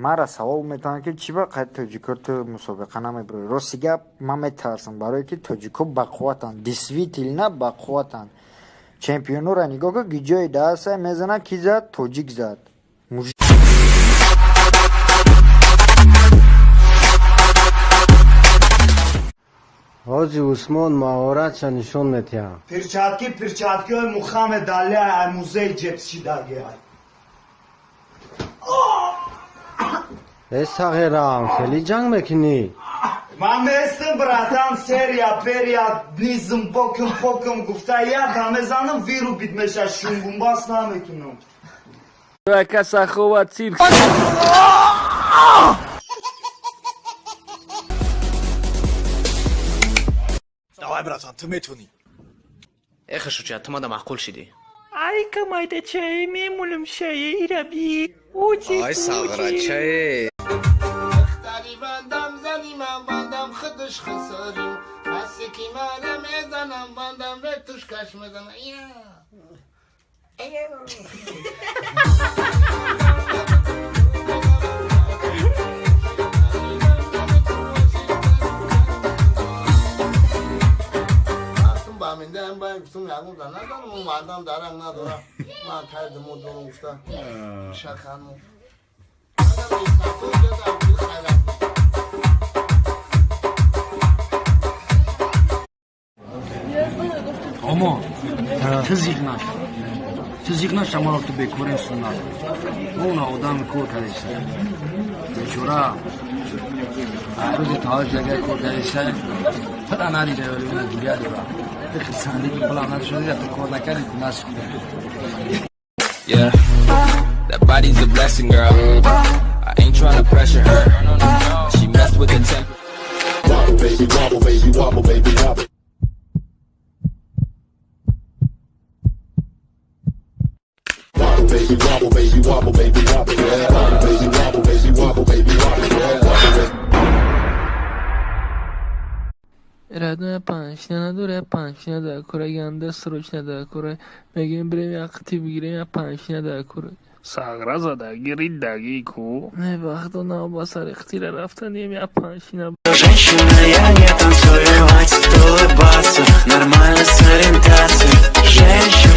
Мара савол метавонад, ки чӣ ба қайд тоҷико ту мусобиқа намебурӣ. Рости гап, ман метарсам, барое ки тоҷико бақувватанд, действительно бақувватанд. Чемпионоро нигоҳ кун, ки ҷои даста мезанад, ки зад, тоҷик зад. Ҳоҷи Усмон маҳоратша нишон медиҳад. Перчатки, перчаткиҳои Мухаммед Али, ай музей ҷебшидагиай. Э, сағирам, хеле ҷанг мекунӣ? Ман местам, братан, серия перия низм бокум покум гуфта, якам мезанам, вырубить меша, шунгумбас намекунам. Ака, Саховат цирк. Давай, братан, ту метавонӣ. Эха, шуча, ту мада маъқул шидӣ. Ай, камайдачае, мемулам шае, ираби. Учи. Ай, сағрачае. Духтари бандам, зани ман бандам, худаш хисорим. Касе ки мара мезанам, бандам ветуш каш мезанам. Я. Я. Рафтум ба миндаам, ба гуфтум, ягон зан надорам, он мардам даранг надорам. Ман кардиму дорум, гуфта шахану. Хайрат. Омо, ту зиқ наш, ту зиқ наш, шаморо ту бекорем суннат. Уна одами кор кардиса, бечора, рӯзи таваллуд ягар кор кардиса, тара надида, ёри гиря дора. Ту хирсандӣ ки пулам надошта, ту кор накарди, насиб. Yeah, that body's a blessing, girl. I ain't tryna pressure her. She messed with the temp. Wobble, baby, wobble, baby, wobble, baby, wobble. Wobble, baby, wobble, baby, wobble, baby, wobble, yeah. Wobble, baby, wobble, baby, wobble, baby, wobble, yeah. Wobble, baby. Родной, паншина надора, паншина дар кора, ганда срочно дар кора. Мегӯем, бирем як қити бигирем, як паншина дар кора. Сағра задаги риддаги ку. Не, вақто нав сари қитира рафтанем, як паншина. Женщина, я не танцую, хватит улыбаться. Нормально с ориентацией. Женщина.